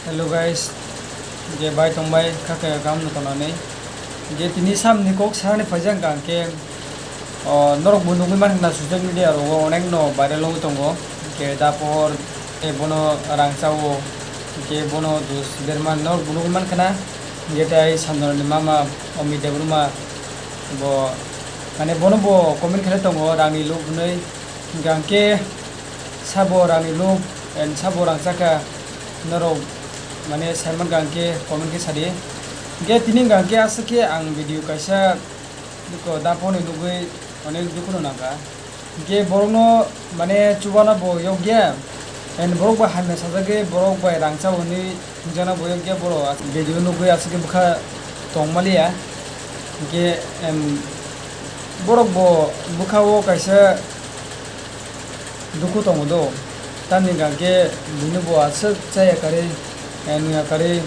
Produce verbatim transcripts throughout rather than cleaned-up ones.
Hello guys, je bai tong bai kha khe kam no tonani. Je tini sam ni kok sarani phaijak ang khe, o, norok bo nugui man na social media rogo onek no viral wngwi tongo. Je dapor, e, bono rang chao, je bono dus berman norok bo nugui man khana. Je tai Sanjana ni mama, Omi Debbarma bo, mane bono bo comment khlai tongo rang ni luk hwnwi. Hingkha hingkhe sabo rangni luk and sabo rangchakha norok mane saimankha hingkhe comment khe sadi. Hingkhe tini hingkha hingkhe aswk khe ang video kaisa daponi nugwi onek dukhuno nangkha. Hingkhe borokno mane chubana bo yokya and borok bai hamya sajagwi borok bai rangcha hwnwi Jana boyok ya borok as-, video nugwi aswk khe bwkha tongmaliya. Hingkhe, em, borok bo bwkha o kaisa dukhu tongo do. Tamni hingkha khe buino bo aswk chaya karwi, eh, nungya karwi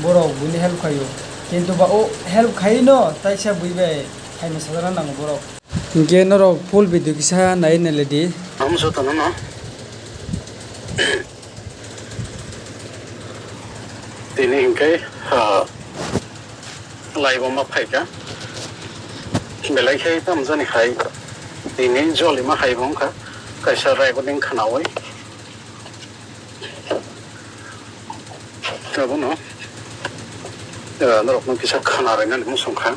borok buino help khaio. Kintu ba o help khaino taisa bui bai khaima sajana nango borok. Hingkhe norok full video kisa nai nailadi. Tamo jotono no. Tini hingkhe, ah, laiboma phaikha. Belai khe tamjani hai. Tini jolima hai bo wngkha. Kaisa recording khwnawi. Abono, ah, norokno kisa khwna rwnani muchung kha.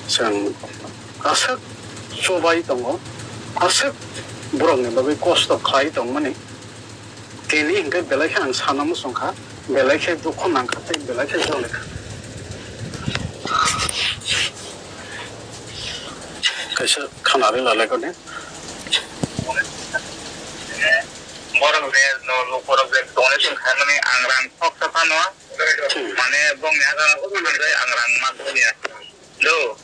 Chwng aswk chobai tongo, aswk borokni bagwi kosto khlai tongmani. Tini hingkhe belai khe ang sana muchung kha, belai khe dukhu nang kha tei belai khe joli kha. Kaisa khana rwla lekha de. Borok je no lukurok je donation khaimani ang rang khoksa phano, hmm, mane bongni aga ang rang ma goniya. Do.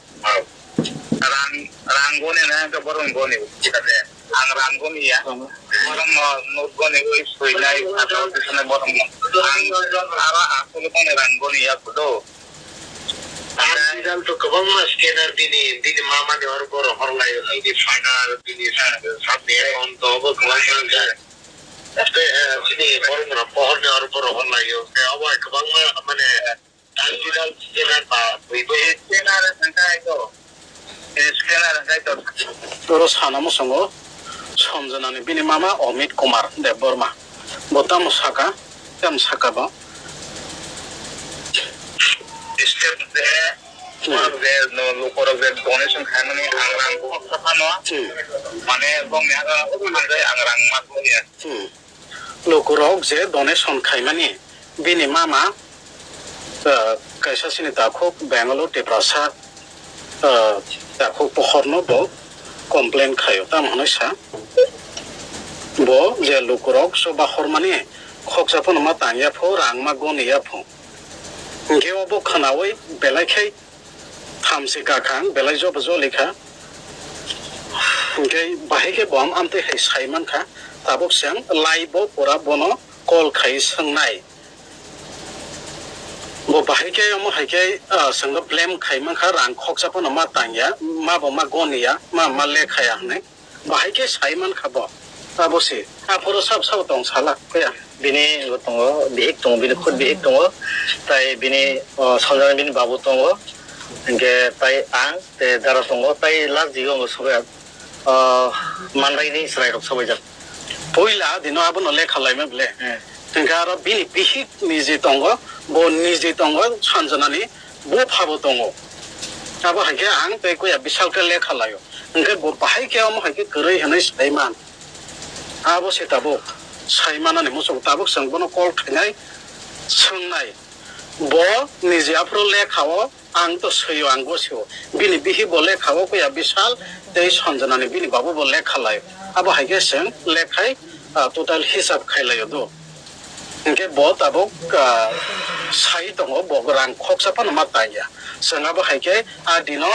Rang, rang goni na hwnkhe borok goni. Thik ase. Ang rang goni ya. Borok no note goni wi swinai, phataro tisane borok no. Ang aro aswk goni rang goni ya kudo. Ang digital to kwbangma scanner bini, bini mama ni oro borok horlai, bini father, bini sub account to bo kwbangma wngkha. Tei, eh, bini borok no pohor ni oro borok horlai o. Tei obo hai kwbangma mane Digital scanner ba twi bai. Scanner hwnkhe to. Scanner hwnkhe to. Oro sana muchungo Sanjana ni bini mama Amit Kumar Debbarma. Bo tamo saka, tamo saka bo. Step de, hmm, de no lukorok de donation khaimani ang rang buphang saphano. Hmm. Mane bongni aga ang rang ma ya. Hmm. Lukurok je donation khaimani, bini mama, ah, kaisa chini takhuk Bangalore Tiprasa, ah, takhuk pohorno bo complain khaio, tamo hwnwi sa. Bo je lukurok choba hormani khoksa phano ma tangya pho, rang ma goniya pho. Hinkhe obo khwnaui belai khai thamchi kakhang belai jobo jolikha. Hinkhe bahai khe bo am amtwi hai sai mankha, tabuk se ang live o pura bono call khai swngnai. Bo bahai khe omo hai khe, ah, chwngno blame khai mankha, rang khoksa phano ma tangya, ma bo ma goniya, ma ma lekhaya hwnwi. Bahai khe sai mankha bo. Abo se. Aphuru sab sabo tong sala. Kaya. Bini bo tongo, bihik tongo, bini khud bihik tongo. Tai bini, o, Sanjana bini babu tongo. Hinkhe tai ang, te dara tongo. Tai last digo sobai, o, mandaini chwrairok sobaijak. Puila dino abono lekha laima bile. Hmm. Hinkhe aro bini bihik niji tongo, bo niji tongo Sanjanani. Bo phabo tongo. Abo hai khe ang tei kuya bisal khe lekha laio. Hwnkhe bo bahai khe omo hai khe kwrwi hwnwi sai man. Abo se tabuk sai manani muchung tabuk chwng bono call khainai, swngnai. Bo niji aphuru lekha o ang to swio, ang gosio. Bini bihi bo lekha o kuya bisal tei Sanjanani bini babu bo lekha laio. Abo hai khe chwng lekhai, ah, total hisab khai laio do. Hinkhe bo tabuk, ah, sai tongo, bo rang khoksa phano ma tangya. Chwng abo hai khe a dino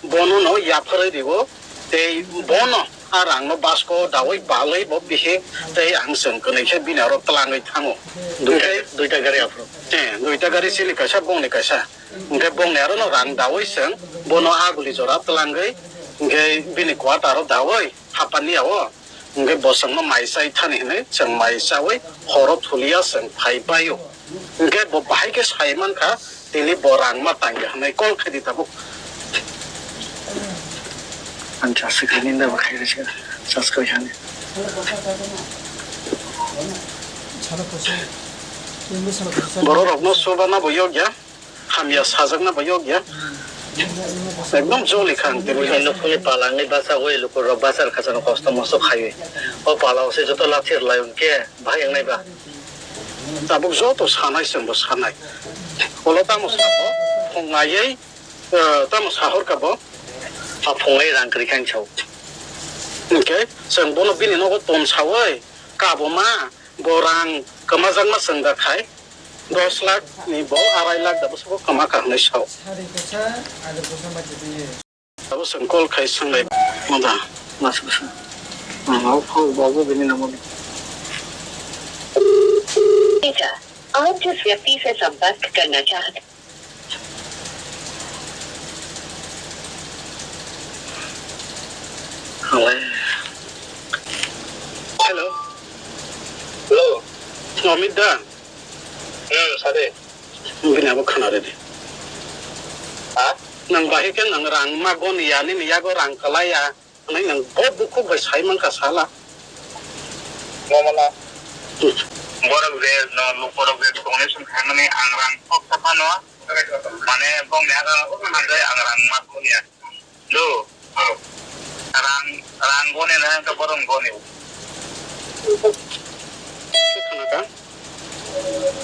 bono no yapharwi rio, tei bono a rangno basko daui balwi bo bihik tei ang chwng kwnwi khe bini aro twlangwi thango. Duita, hinkhe duita gari aphuru. Eh, duita gari chini kaisa, bongni kaisa. Hinkhe bongni aro no rang daui chwng bono aguli jora twlangwi, hinkhe bini kwata aro daui hapani ao. Hwnkhe bo chwngno mai chai thani hwnwi chwng mai chaui horo thulia chwng phai bai-o. Hwnkhe bo bahai khe sai mankha, tini bo rang ma tangya hwnwi call khai di tabuk. Ang chasik hai ninda bo khai rwkha, chas koi hani. Borok rokno chuba na bo yokya. Hamya sajakna bo yokya. Ekdom joli kha ang tini. Buini nukhungni pala wngwi bachagwi lukurok bachar khachano kosto mosto khaiwi. O pala o se joto lachi rwlai hwnkhe bahai wngnai ba? Tabuk joto sanai chwngbo sanai. Ulo tamo sabo phungnaiwi, eh, tamo sahorkha bo. A phungnai rang kwrwi khe ang sao. Hwnkhe chwng bono bini nogo tonsawi kabuma bo rang kwmajakma chwng da khai. Dos lakh ni bo arai lakh da bwswk kwma kha hwnwi sao. Sari kwsa, agar kwsa ma chwtwi. Abo chwng call khai swnglai mada. Mas bwsa. Ang au phau bo bo bini namo. बेटा, आप जिस व्यक्ति से संपर्क करना चाहते Hello. Hello. Amit da. Hmm, sade. Bini abo khna redi. Ha? Nang bahai khe nang rang ma goni ya, nini yago rang kalai ya. Nang nang bo bukhuk bai sai mankha sala. Mo mala. Hmm. Borok je no, borok je donation khaimani ang rang kok sa phano. Mane bongni aga hanjai ang rang ma goni ya. Lo. Rang, rang goni na ka borong goni. Khna ka?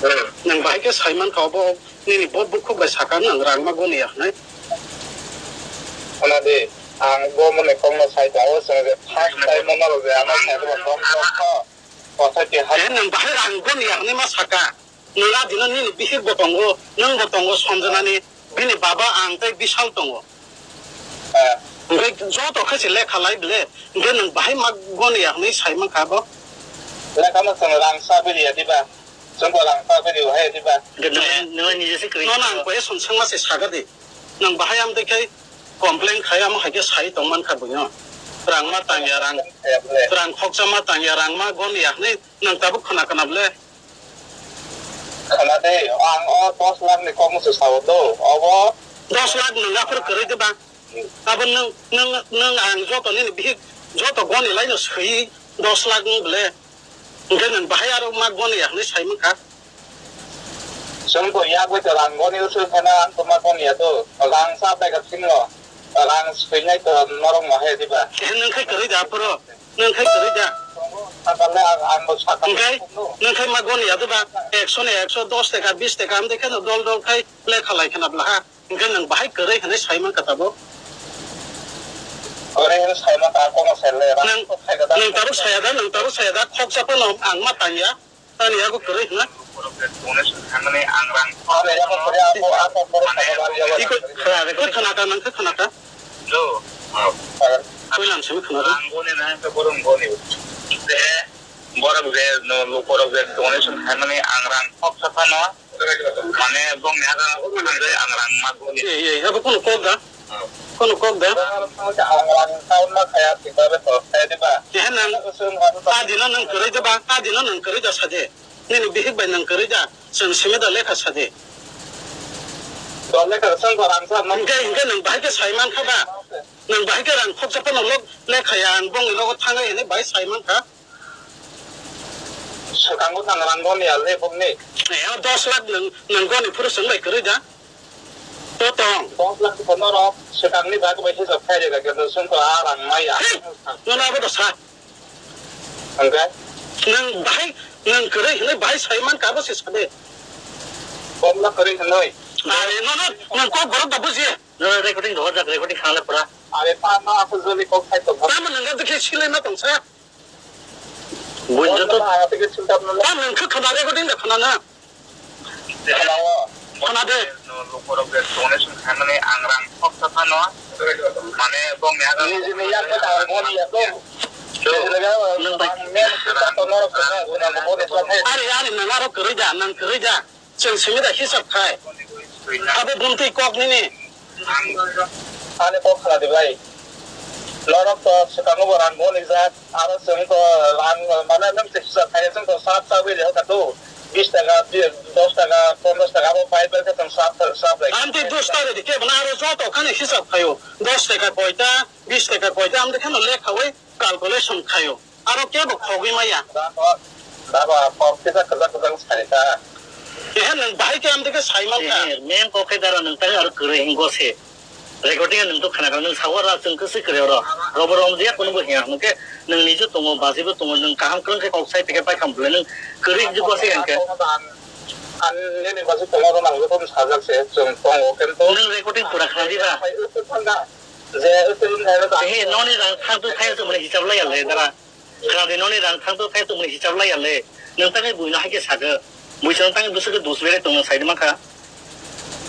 Hmm. Nang bahai khe sai mankha obo nini bo bukhuk bai saka nang rang ma goni ya hwnwi. Ana de, ang bo mone kong no sai ta o se first time mo nalo de ano sai ta kong ko ko sai ti ha. Eh, nang bahai rang goni ya hwnwi ma saka. Nwng a dino nini bihik bo tongo, nwng bo tongo Sanjana ni, bini baba ang tei Bishal tongo. Eh. Hwnkhe joto khe se lekha lai bele, hwnkhe nwng bahai ma goni ya hwnwi sai mankha bo. Lekha no chwng rang sa biri ya diba? Chwng bo rang sa biri hai diba? Hwnkhe nwng, nwng nije se kwrwi. Nono ang question swngma se saga di. Nwng bahai am tei khai complain khai amo hai khe sai tong mankha buino. Rang ma tangya, rang, rang khoksa ma tangya, rang ma goni ya hwnwi nwng tabuk khna khna bele. Khna de, ang o dos lakh ni kok musu sao do, obo. Dos lakh nwng aphuru kwrwi de ba? Abo nwng, nwng, nwng ang joto nini bihik joto goni laino swi dos lakh nwng bele. Hwnkhe nwng bahai aro ma goni ya hwnwi sai mankha. Chwng bo yak bai to rang goni usui phana ang to ma goni ya do. Rang sa bai ka singlo. Rang swinai to norok ma hai diba. Eh, nwng khai kwrwi da aphuru. Nwng khai kwrwi da. Sakale ang, ang bo sakale. Hwnkhe, nwng khai ma goni ya diba? Ekso ni ekso, dos taka, bis taka, amtwi kheno dol dol khai lekha lai khna bwla ha. Hwnkhe nwng bahai kwrwi hwnwi sai mankha tabuk. Kwrwi hwnwi sai mankha, ang kokno sai le. Nwng, nwng tabuk saya da, nwng tabuk saya da, khoksa phano ang ma tangya. Ani yago kwrwi hwna? Iko, khwna ka, nang khe khwna ka? Puila ang simi khwna ka. Borok je no, lukorok je donation khaimani ang rang khoksa phano, mane bongni aga ang rang ma goni. Ei, ei, abo kono kok da? Kono kok da? Ang rang kaun ma khaya, tiba be to khaya diba? Kehe nang, ta dino nang kwrwi da ba, ta dino nang kwrwi da sade. Nini bihik bai nang kwrwi da, chwng simi da lekha sade. To lekha chwng ko rang sa ma. Hingke, hingke nang bahai khe sai mankha ba? Nang bahai khe rang khoksa phano lok lekha ya, ang bongni nogo thangai hinwi bahai sai mankha. Swkango nang rang goni ya le bokni. Eh, o dos lakh nang, nang goni phuru chwng bai kwrwi da? To tong. Dos lakh ko norok swkangni bagwi bai hisab khai rega khe chwng ko a rang mai ya. Hey! Nono abo da sa. Hwnkhe? Nwng bahai, nwng kwrwi hinwi bahai sai mankha abo se sade. Bomno kwrwi hinwi. Are, nono, nwng kok borok da buji. Nono recording rohor jak, recording khangle pura. Are, ta no aswk joni kok khai tong. Tamo nwng ga dikhe silai ma tong sa. Buji to. Bomno ta aswk silai ma. Ta nwng khe khana recording da khana na. Khana de. Lukurok je donation khaimani ang rang khoksa phano, mane bongni aga nijini yak ta goni ya to. Nang bai. Are, are, nang aro kwrwi da, nang kwrwi da. Chwng simi da hisab khai. Abo bumtwi kok nini. Ani kok khna di bai. Norok to swkango bo rang bo rijak, aro chwng to rang mane nwng se hisab khaina chwng to sap sap wi rehor kha to, bis taka, dos taka, ponchash taka abo pai pai khe chwng sap sap lai. Amtwi dos taka di kebo na aro joto khani hisab khaio, dos taka koita, bis taka koita, amtwi kheno lekhawi calculation khaio. Aro kebo khogwi maya. Dako, dako, kok kisa kwchak kwchak sai ta. Ehe, nwng bahai khe amtwi khe sai man kha. Ehe, main kok khe dara nwng tang aro kwrwi hingo se. Recording nwng to khna kha, nwng sago ra chwng kwswi kwrwi oro. Robo rom dia kunu bo hiya, nwng khe nwng niju tongo, bajibo tongo, nwng kaham kwrwng khe kok sai tike pai kham bwle nwng kwrwi hingo se hinkhe. An, an, nini baji tongo ro nang joto sajak se chwng tongo khe to. Nwng recording pura khna diba? Je, Ehe, noni rang thang tu thai tu mani hisab lai ya le, dara. Khna de noni rang thang tu thai tu mani hisab lai ya le. Nwng tangwi buino hai khe sakhe. Bui chwng tangwi bwswk khe dus bere tongno sai de mankha.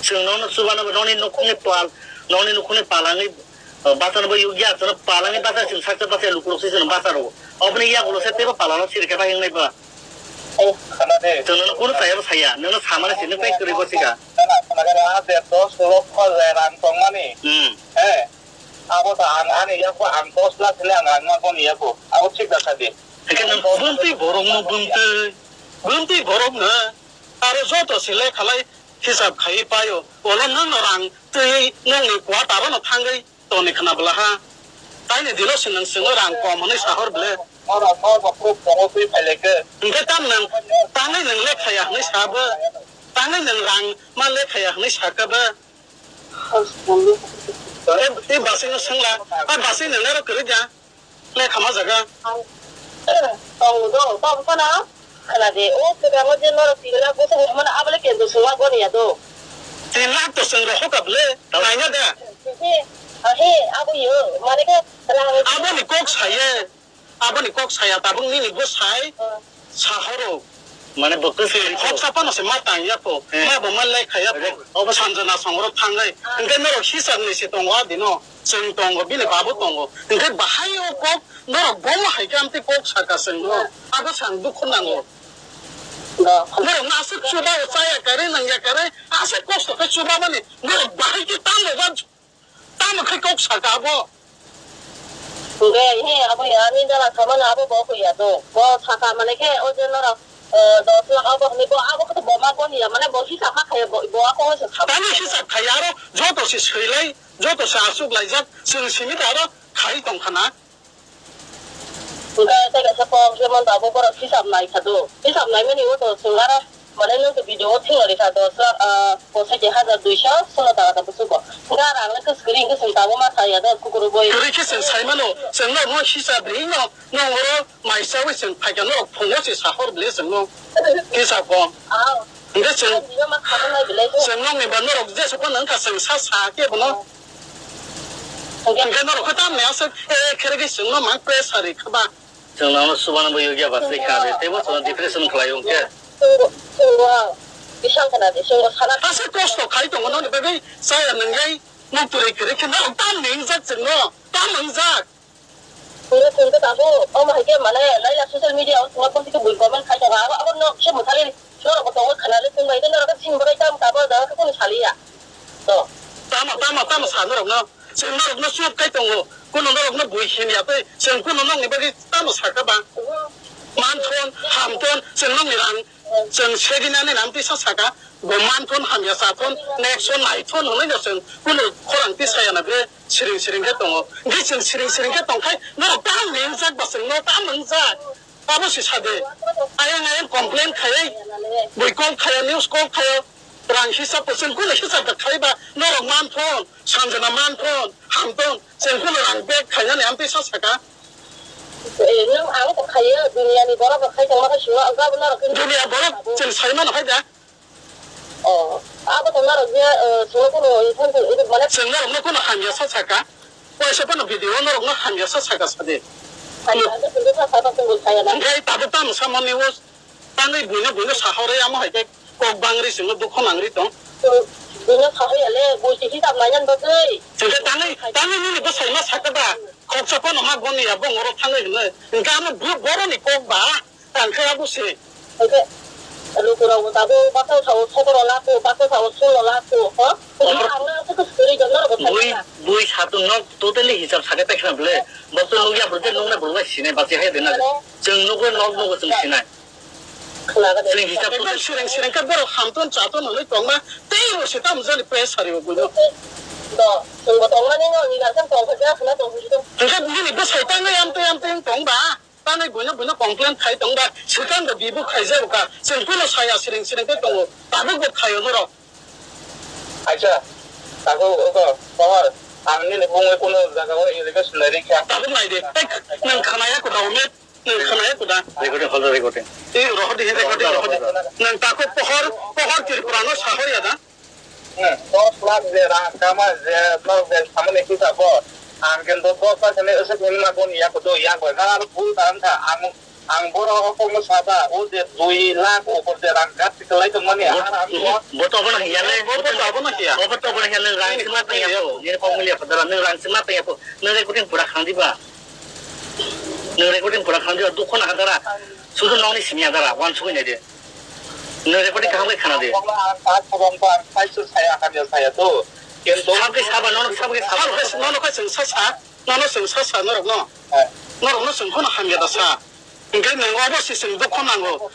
Chwng nono chubano bo noni nukhungni pal, noni nukhungni pal angwi, uh, bachano bo yugya, chwngno pal angwi bacha chwng sakcha bacha lukurok se chwngno bacharo. Oboni yagulo se teibo palano sirikhe bai wngnai ba. Khna de. Chwng nono kunu chayabo saya, nono samani se nwng tai kwrwi bo sika. Khna, khna de, a de dos lokho je rang tongmani. Hmm. He. Abo ta ang ani yago ang dos lakh hwnwi ang ang ma boni yago. Abo thik da sadi. Hake nang bumtwi borok no bumtwi. Bumtwi borok no. Aro joto se lekhalai hisab khai paio. Olo nang no rang twi nang ni quarter no thangwi toni khna bwla ha. Taini dilo se nang swngo rang kom hwnwi sahor ble. Oro ko ko proof ko twi phaileke. Hingke tam nang tangwi nang lekhaya hwnwi sabo. Tangwi nang rang ma lekhaya hwnwi sakabo. Tei basing no sengla, a basing no nero kwrwi da, le khama jaga. Tongo do, tong phano, khna de, o kwbangma je norok tin lakh bwswk hwnmano, abo le kendro songma goniya do. Tin lakh to chwng rohor kha bwle, naina da. He, he, abo yo, mane khe rang. Aboni kok saye. Aboni kok saya tabuk nini bwsai sahoro. Mane bo kwswrwi kho. Khoksa phano se ma tang ya kho. Eh. Ma bo ma lai kha ya kho. Obo sanjana songro thangai. Hingke norok hisab ni se tongo adino. Chwng tongo, bini babu tongo. Hingke bahai o kok norok bomo hai khe amtwi kok saka chwng no. Abo sang dukhu nango. Norok no aswk chuba o chaya kare nang ya kare. Aswk kosto khe chuba mani. Norok bahai khe tamo ba Tamo khe kok saka abo? Hwnkhe, he, abo ya, ani jala samano abo bo kho ya do. Bo saka mane khe, o je norok, eh, dos lakh abo hwnwi bo abo khe bo ma kon ya, mane bo hisab ma khaye bo, bo ako se saka. Tamo hisab khaye aro joto se swilai, joto se achuk laijak, chwng simi da aro khai tong khana. Hwnkhe tei kaisa kok jemon tabuk borok hisab nai kha do. Hisab naimani o to chwng aro mane nwng to video o thwngwi rikha dos lakh, ah, pochai hajar duiso solo taka ta busugo. Hwnkhe rang le kwswk kwrwi hwnkhe chwng tabuk ma saya do kukuruk boi. Kwrwi khe chwng sai mano, chwng norokno hisab ri no, nong oro mai chawi chwng phaikha norok phungo se sahor bile chwngno hisab kok. Ah. Hingke chwng, Ani ma kha nai belai khe. Chwng nokni ba norok jesa phano wngkha chwng sa sa khe bono. Hingke norok khe tamni aswk, eh, khere khe chwngno mang pressure ri kha ba. Chwng nono chubano bo yokya ba se kha de, teibo chwngno depression khlai wngkhe. Chwngbo, chwngbo, bisal khna de, chwngbo sana. Aswk kosto khai tongo noni bagwi chaya nwnglai, nok twrwi kwrwi khe norok tamni wngjak chwngno, tam wngjak. Hwnkhe chwng khe tabuk omo hai khe mane laila social media o chwngno tongthoikhe bui comment khai tongo. Abo, abo nok se mwthali norokbo tongo khwnali chwng bai khe norok khe chini bagwi tamo tabuk o jaga khe kunu saliya. To. Tamo, tamo, tamo sa norokno? Chwng norokno chup khai tongo. Kunu norokno bui himya tei chwng kunu nokni bagwi tamo sakha ba? Manthon, hamthon, chwng nokni rang Chwng segini ani nam tisa saka, bo manthon hamya chathon, next o naithon hwnwi no chwng kunu khorang tisaya na bre siring siring khe tongo. Hwnkhe chwng siring siring khe tongkhai norok ta wngjak ba chwng no ta wngjak. Abo se sade. Ayang ayang complain khaiwi bui call khaio, news call khaio, rang hisab bo chwng kunu hisab da khaiba norok manthon, sanjana manthon, hamthon, chwng kunu rang bag khainani amtwi sa saka. Eh, nwng ang kok khaio, duniani borok rok khai tongma khe sino, ang kabo norok khe Dunia borok chwng sai mano hai da. Oh, abo to norok je, eh, sino kuno, eh, phone to, eh, mane Chwng norokno kuno hamya sa saka. Waisa phano video norokno hamya sa saka sadi. Hamya sa saka, sa saka, sa saka, sa saka. Hwnkhe tabuk tamo samani o tangwi buino buino sahorwi amo hai khe kok bangri sino dukho nangri tong. Buino sahorwi ale, bui se hisab naiyan bagwi. Hwnkhe tangwi, tangwi nini bwsai ma saka da. Khoksa phano ma goni ya bongoro thangwi hwnwi. Hwnkhe ano bo-, boroni kok ba, ang khe abo se. Hwnkhe lukurokbo tabuk bathang sao sokoro lako, bathang sao sulo lako, ho? Hwnkhe ang no aswk khe swrwng Bui, bui satung nok totally hisab sakhe tei khna bwle. Bok to nukya bwrwi tei nuknai bwrwi bai sinai basi hai dena. Chwng nukle nok nugo chwng sinai. Chwng hisab ekdom totally sireng sireng khe borok hamton chaton hwnwi tongma tei bo se tamo jani pressure o buino. Hwnkhe bini bwsai tangwi amtwi amtwi wng tongba. Tangwi buino buino complain khai tongba. Swkang da bibo khaijago ka. Chwng kuno saya sireng sireng khe tongo. Tabuk bo khaio norok. Acha, tabuk ogo, pohor, ang nini bumwi kuno jagao allegation nai rikha. Tabuk nai de, tei nwng khanaya kuda, Umet, nwng khanaya kuda. Recording, hol recording. Tei rohor di, recording rohor di. Nwng tako pohor, pohor Tripura no sahor ya da. Hmm, dos lakh je rang kama je, no je samani kita bo. Ang kendo dos lakh ni ese kini ma boni ya kudo ya ko. Kar bul tan tha, ang Ang borok o kokno saba, o je dui lakh upor je rang gat kwlai tongmani, bo, ar ang bo, bo to obono hiya le, bo, bo to obono hiya. Bo to obono hiya le, rang sima tong ya po, nini kok mili ya po, dara, nini rang sima tong ya po, nini recording pura khang diba. Nini recording pura khang diba, dukho na dara. Sudu nong ni simi ya dara, wan sugui nai de. Nini recording kaham khe khana de. Ang pas phobong pa, ang sai su saya khan ya saya to. Kento. Sabke saba, nono sabke saba. Nono kai sing sa sa, nono sing sa sa, norok no. Eh. Norok no sing khono hamya da sa. Hingke nang obo si sing dukho nango.